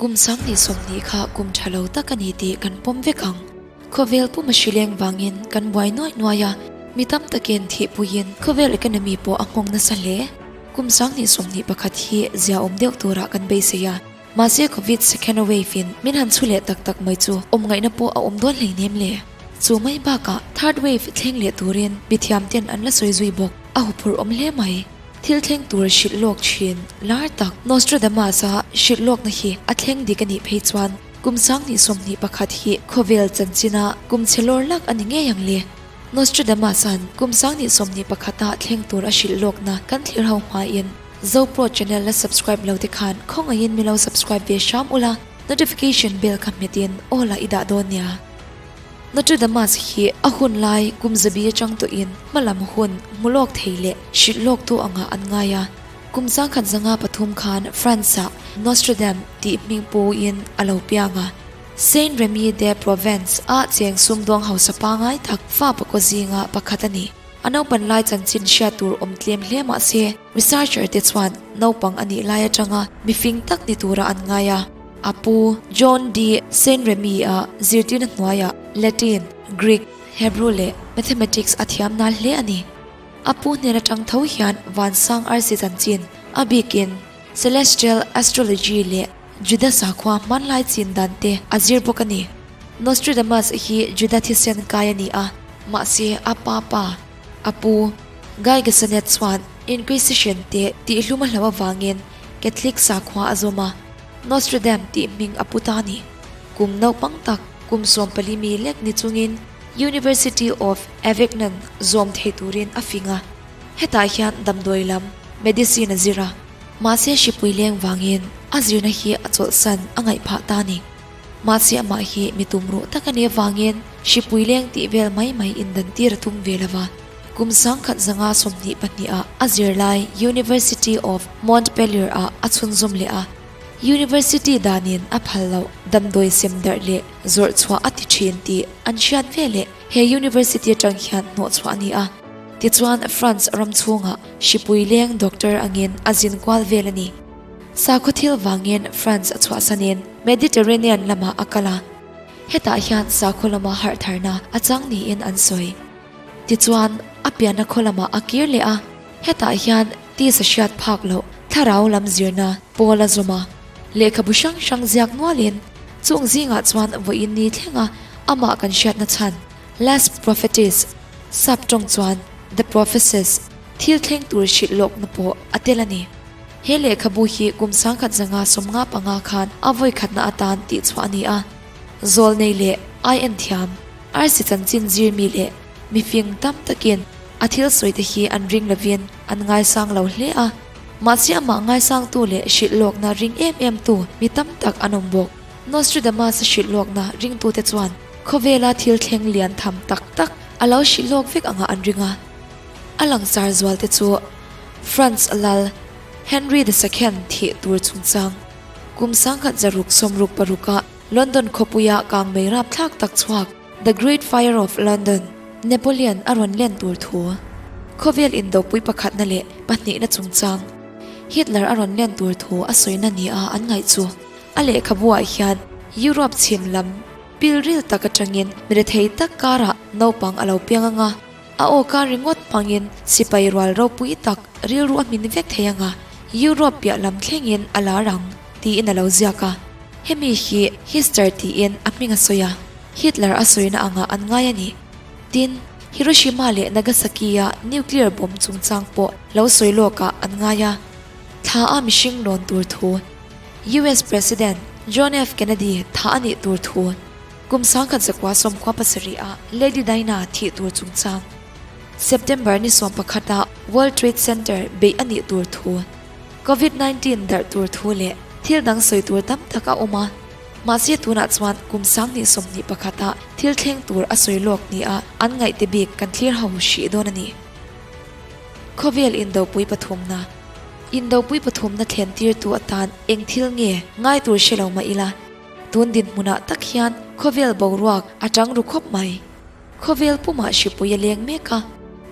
Kum 2020 kha kum tha lo tak a ni tih kan pawm vek ang. Khawvel puma hrileng vangin kan buai nuaih nuaih a, mi tam takin thihpuiin khawvel economy pawh a nghawng nasa hle. Kum 2021 hi ziaawm deuh turah kan beisei a, mahse Covid second wave in min han chhu leh tak tak mai chu awm ngaihna pawh a awm dawn hleinem le. Chu mai bakah third wave thleng leh turin mithiam ten an la sawi zui bawk, a huphurh awm hle mai. Thil thleng tur hrilh lawk thin lar tak Nostradamus-a hrilh lawkna hi a thleng dik a nih phei chuan kum 2021 hi khawvel chanchina kum chhe lawr lak a ni ngei ang le. Nostradamus-a'n kum 2021-a thleng tur a hrilh lawkna kan thlir ho hmain Zopro channel la subscribe lo te khan khawngaihin mi lo subscribe ve hram ula, notification bell kha hmetin aw la i dah dawn nia. Nostradamus hi a hun lai kum zabi atang tawhin hmalam hun hmu lawk thei leh hrilh lawktu angah an ngai a. Kum 1903 khan France-ah Nostradam tih hming puin a lo piang a. Saint Remy de Provence a cheng sumdawng hausa pangai tak fa pakaw zinga pakhat a ni. A naupan lai chanchin hriat tur awm tlem hle mah se, researcher te chuan naupang a nih lai atanga mifing tak ni tura an ngai a. A pu John D. Saint Remy-a zirtirna hnuaiah Latin, Greek, Hebrew leh Mathematics a thiam nal hle a ni. A pu hnen atang tho hian vansang arsi chanchin, a bikin Celestial Astrology leh Juda sakhua hmanlai chin dan te a zir bawk a ni. Nostradamus hi Juda thisen kai a ni a, mahse a pa pa, a pu Guy Gasanet chuan Inquisition te tihhlum a hlauh avangin Catholic sakhua a zawm a. Nostradam tih hming a pu ta ni. Kum naupang tak, kum 14 mi lek ni chungin University of Avignon zawm thei turin a fing a. Hetah hian damdawi lam, medicine, a zir a. Mahse hripui leng vangin a zirna hi a chawlhsan a ngaih phah ta ni. Mahse amah hi mi tumruh tak a nih avangin hripui leng tih vel mai mai indantir a tum ve lo va. Kum 1922 ah a zirlai University of Montpellier ah a chhunzawm leh a. University danin a phal loh damdawi sem darh leh zawrh chhuah a ti thin tih an hriat ve leh he university atang hian hnawh chhuah a ni a. Tichuan France ram chhungah hripui leng doctor angin a zin kual vel a ni. Sakhaw thil vangin France a chhuahsanin Mediterranean lamah a kal a. Hetah hian sakhaw lama harh tharna a chang niin an sawi. Tichuan, a pianna khaw lamah a kir leh a, hetah hian tisa hriat phak loh thlarau lam zirna pawl a zawm a, lehkhabu hrang hrang ziak nualin chung zingah chuan vawiin ni thlenga amah kan hriatna chhan Les Propheties, sap tawng chuan The Prophecies, thil thleng tur hrilh lawkna pawh a tel a ni. He lehkhabu hi kum 1955 khan a vawikhatna atan tihchhuah a ni a, zawlnei leh ai en thiam. Arsi chanchin zir mi leh mifing tam takin a thil sawi te hi an ring lovin an ngaisang lo hle a, mahse amah ngaisangtu leh hrilh lawkna ring em em tu mi tam tak an awm bawk. Nostradamus-a hrilh lawkna ringtute chuan khawvela thil thleng lian tham tak tak a lo hrilh lawk vek angah an ring a. A langsar zual te chu France lal Henry the Second thih tur chungchang kum 1666-ah London khawpuia kangmei rapthlak tak chhuak, The Great Fire of London, Napoleon a rawn len tur thu, khawvel indopui pakhatna leh pahnihna chungchang, Hitler a rawn len tur thu a sawina nia an ngaih chu. A lehkhabuah hian Europe chhim lam pilril tak atangin mirethei tak karah naupang a lo piang anga, a aw kar ringawt hmangin sipai rual ropui tak rilru a hmin vek thei anga, Europe piah lam thlengin a lar ang tiin a lo ziak a. Hemi hi Hister tiin a hming a sawi a, Hitler a sawina angah an ngai a ni. Tin, Hiroshima leh Nagasaki-a nuclear bomb chungchang pawh lo sawi lawkah an ngai a. Thla a mihring lawn tur thu, US President John F. Kennedy tha a nih tur thu, kum 1997-a Lady Diana thih tur chungchang, September ni 11-a World Trade Center beih a nih tur thu, Covid 19 darh tur thu leh thil dang sawi tur tam tak a awm a, mahse tunah chuan kum 2021-ah thil thleng tur a sawi lawk nia an ngaihte bik kan thlir ho hrih dawn a ni. Khawvel indopui pathumna Indopui pathumna thlen tirtu atan eng thil nge ngai tur hre lo mah ila, tun dinhmunah tak hian khawvel boruak a tang ru khawp mai. Khawvel pumah hripui a leng mek a,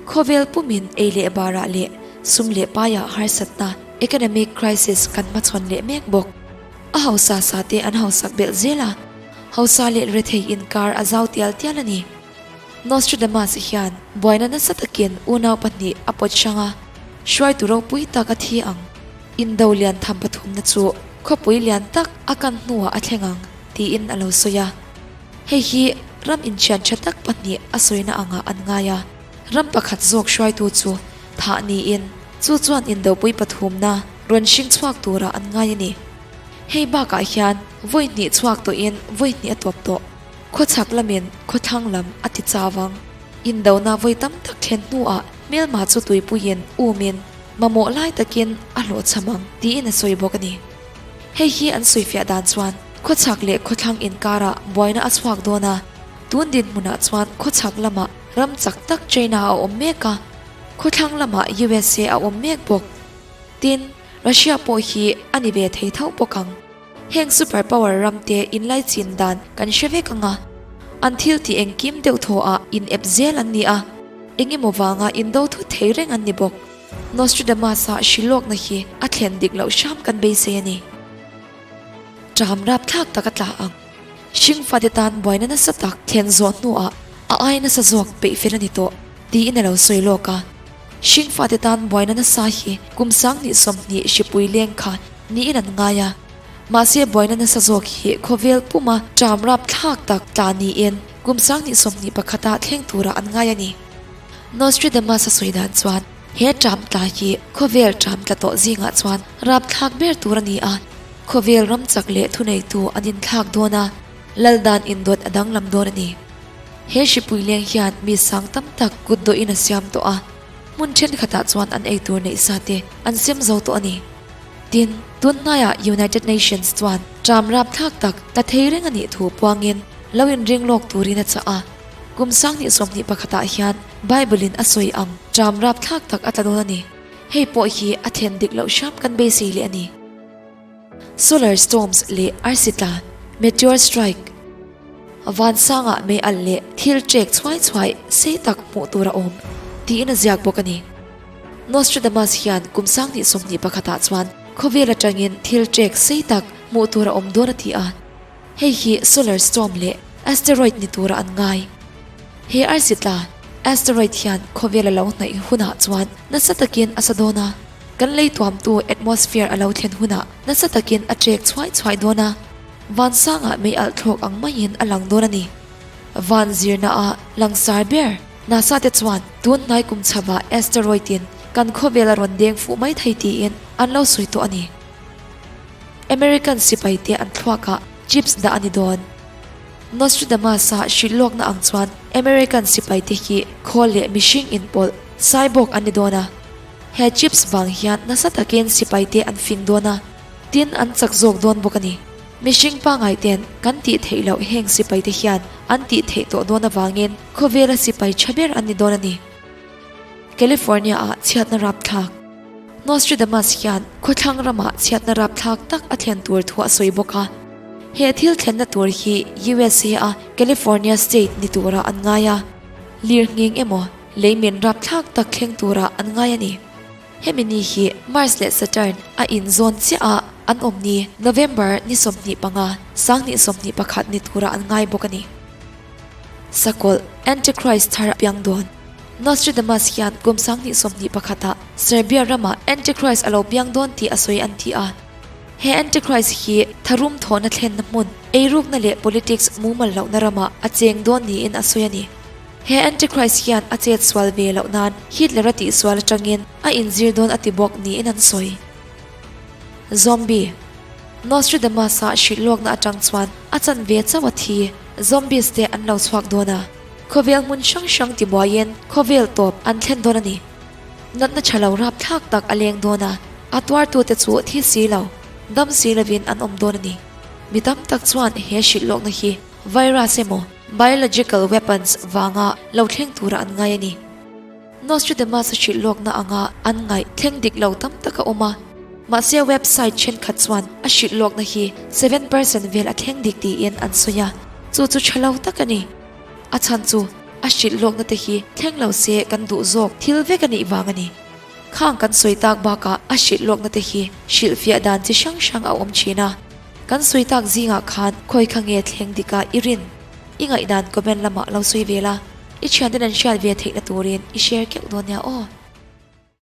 khawvel pumin ei leh barah leh sum leh paiah harsatna, economic crisis, kan hmachhawn leh mek bawk. A hausa sa te an hausak belh zel a, hausa leh rethei inkar a zau tial tial a ni. Nostradamus hian buaina nasa takin unau pahnih a pawt hrang a, hruaitu ropui tak a thi ang. Indo lian tham pathumna chu khawpui lian tak a kan hnuah a thleng ang, tiin a lo sawi a. Hei hi ram inṭhian ṭha tak pahnih a sawina angah an ngai a, ram pakhat zawk hruaitu chu thah niin chu chuan indopui pathumna rawn hring chhuak turah an ngai a ni. Hei bakah hian vawi hnih chhuak tawhin vawi hnih a tawp tawh. Khawchhak lamin khawthlang lam a ti chau ang. Indona vawi tam tak thlen hnuah hmelma chu tuipuiin umin mamawh lai takin a hlawhchham ang tiin a sawi bawk a ni. Hei hi an sawifiah dan chuan khawchhak leh khawthlang inkarah buaina a chhuak dawn a, tun dinhmunah chuan khawchhak lamah ram chak tak China a awm mek a, khawthlang lamah USA a awm mek bawk. Tin, Russia pawh hi a ni ve thei tho bawk ang. Heng super power ram te inlaichin dan kan hre vek ang a, an thil tih engkim deuh thaw ah in ep zel an ni a, engemaw vanga indo thut thei reng an ni bawk. Nostradamus-a hrilawkna hi a thlen dik loh hram kan beisei a ni. Ṭam rapthlak tak a tla ang. Hringfate tan buaina nasa tak thlen zawh hnuah a ai nasa zawk peih fel a ni tawh, tiin a lo sawi lawk a. Hringfate tan buaina nasa hi kum 2020 hripui leng kha niin an ngai a. Mahse buaina nasa zawk hi khawvel puma ṭam rapthlak tak tla niin kum 2021 ah thleng turah an ngai a ni. Nostradamus a sawi dan chuan he ṭam tla hi khawvel ṭam tla tawh zingah chuan rapthlak ber tur a ni a, khawvel ram chak leh thuneitu an inthlak dawn a, lal dan indawt a danglam dawn a ni. He hripui leng hian mi sang tam tak kut dawhin a siam tawh a, hmun thenkhatah chuan an eitur neih sa te an sem zo tawh a ni. Tin, tun hnaiah United Nations chuan ṭam rapthlak tak tla thei reng a nih thu puangin lo inring lawk turin a chah a. Kum 2021 ah hian Bible in a sawi ang ṭam rapthlak tak a tla dawn a ni. Hei pawh hi a then dik loh hram kan beisei leh a ni. Solar storms leh arsi tla, meteor strike, vansangah mei alh leh thil ṭek chhuai chhuai sei tak hmuh tur a awm tiin a ziak bawk a ni. Nostradamus hian kum 2021 ah chuan khawvel aṭangin thil ṭek sei tak hmuh tur a awm dawn a ti a. Hei hi solar storm leh asteroid ni tura an ngai. He arsi tla, asteroid, hian khawvel a lo hnaih hunah chuan nasa takin a sa dawn a, kan lei tuamtu atmosphere a lo thlen hunah nasa takin a trek chhuai chhuai dawn a, van sangah mei alh thlawk ang maiin a lang dawn a ni. Van zirna a langsar ber NASA te chuan tun hnai kum chhavah asteroid in kan khawvel a rawn deng fuh mai thei tiin an lo sawi tawh a ni. American sipai te an thluakah chips dah a ni dawn. Nostradamus-a hrilh lawkna ang chuan American sipai te hi khawl leh mihring inpawlh cyborg an ni dawn a. He chips vang hian nasa takin sipai te an fing dawn a, tin an chak zawk dawn bawk a ni. Mihring pangai ten kan tih theih loh heng sipai te hian an tih theih tawh dawn avangin khawvela sipai tha ber an ni dawn a ni. California-ah chhiatna rapthlak. Nostradamus hian khawthlang ramah chhiatna rapthlak tak a thlen tur thu a sawi bawk a. He thil thlenna tur hi USA a California state ni turah an ngai a, lirnghing emaw leimin rapthlak tak thleng turah an ngai a ni. Hemi ni hi Mars leh Saturn a inzawn chiah a an awm ni November ni 25, 2021 ni turah an ngai bawk a ni. Sakawlh, Antichrist thar a piang dawn. Nostradamus hian kum 2021 ah Serbia ramah Antichrist a lo piang dawn tih a sawi an ti a. He Antichrist hi tharum thawhna thlenna hmun, eirukna leh politics mumal lohna ramah a cheng dawn niin a sawi a ni. He Antichrist hian a chet sual ve loh nan Hitler a tihsual atangin a inzir dawn a ti bawk niin an sawi. Zombie. Nostradamus-a hrilh lawkna atang chuan a chanve chauh a thi. Zombies te an lo chhuak dawn a, khawvel hmun hrang hrang tibuaiin khawvel tawp an thlen dawn a ni. Natna tha lo rapthlak tak a leng dawn a, a tuartute chu thi si lo, dam si lovin an awm dawn a ni. Mi tam tak chuan he hrilh lawkna hi virus emaw biological weapons vanga lo thleng tura an ngai a ni. Nostradamus-a hrilh lawkna anga an ngaih thleng dik lo tam tak a awm a, mahse website thenkhat chuan a hrilh lawkna hi 7% vel a thleng dik tiin an sawi a, chu chu tha lo tak a ni. A chhan chu a hrilh lawkna te hi thleng lo se kan duh zawk thil vek a nih vang a ni. Khang kan sawi tak bakah a hrilh lawkna te hi hrilhfiah dan chi hrang hrang a awm thin a. Kan sawi tak zingah khan khawi kha nge thleng dika i rin? I ngaihdan comment lamah lo sawi ve la, i thianten an hriat ve theihna turin i share keuh dawn nia aw.